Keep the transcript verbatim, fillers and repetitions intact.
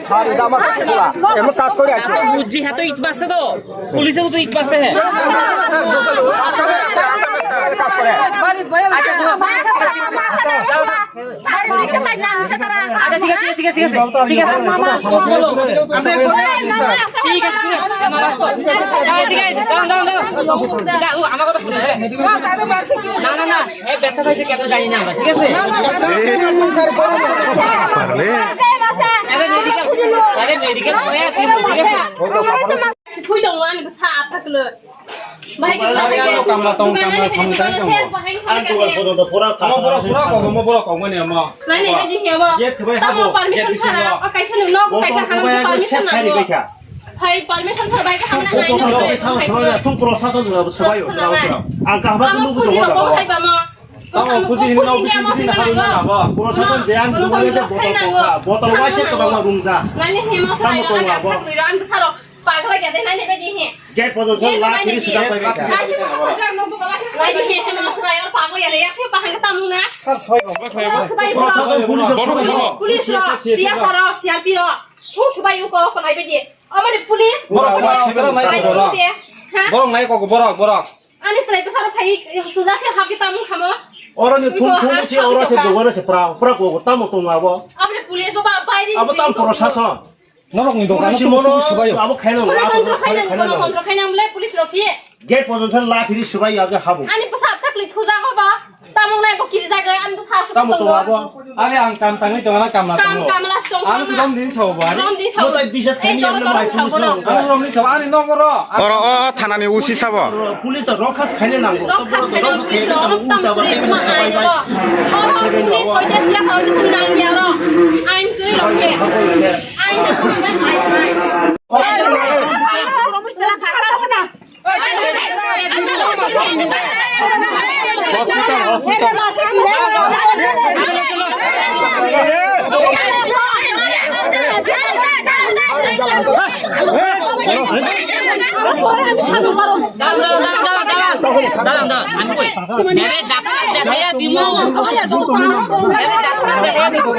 স্যার, এটা আমার কাছে খোলা। এমন কাজ করে আছে। বুঝছি, হ্যাঁ, তো ইট মারছে তো। পুলিশে তো ইট মারছে, হ্যাঁ। আচ্ছা, ঠিক আছে, ঠিক আছে, ঠিক আছে, ঠিক আছে, ঠিক আছে। বলো। ঠিক আছে, ঠিক আছে। দাঁড়াও, দাঁড়াও, দাঁড়াও। না, না, না। এই ব্যথা পাইছে কেন জানি না আমরা, ঠিক আছে? আরে মেডিকেল, আরে মেডিকেল হয়ে আর কি, ঠিক আছে? Thui tong ani bwsa apsa kwlwi. Bahai khe Kamla tong, kamla tong, tong. Ang dugan photo to pura. Omo borok pura kok, omo borok kok mani omo. Nai nai baidi hiya bo. Ye sibai habo, ye permission bising sara. O kaisa no, no, kaisa hang permission na. Hai, permission sara bai ka hamna hai no. Tung prosason sara, sara, sara. Ang kaham tu lugu jabo. Hai ba mo. Tamo puji hino, bisi bisi na haru na ba. Prosason je ang dugan je botol kok. Botol wai che to ba rumja. Nai ni himo sai. Tamo to ba. Ran sara. Pagla gede nai ni baidi hi. Gate pojok la phiri sida pai ka. Nai ni hi hi ma sura yor pagla gede ya hi pahang ta muna. Sir, sir. Police ro, T S R ro, C R P ro. Hung subai uko panai baidi. Amani police. Borok, borok, borok, nai kok, borok. Ha? Borok nai kok, borok, borok. Ani srai bwsaro phai chuja khe hap khe tamung khamo. Oro ni thum thum se oro se dogana se pra pra ko tamo tong abo. Aboni police bo ba bairi. Abo tam prosason. Norok ni dogana si mono subai. Abo khaina. Kono kontro khaina, kono kontro khaina mle police rok si. Gate pojok la phiri subai age habo. Ani bwsa bwsa kli thuja ko ba. Tamung nai bo kiri jaga ani bwsa. Tamo tong abo. Are ang kam tangwi tongana kamla tongo. Kam kamla tong. Ano si rom din sao bo ari. Rom din sao. Motai bisas khaini ang mai police no. Ano rom din sao ani nogoro. Oro o thanani usi sabo. Police to rokha khaini nango. Rokha khaini nango. Ulta ba tei police sabai bai. Police hoite dia sao jisung nang ya ro. Ain kri ro ke. Ain na kri bai ain ain. দাঁড়ান, দাঁড়ান, দাঁড়ান, দাঁড়ান, দাঁড়ান, দাঁড়ান, আমি কই। মেরে ডাক্তার দেখাইয়া দিমু। মেরে ডাক্তার দেখাইয়া দিমু।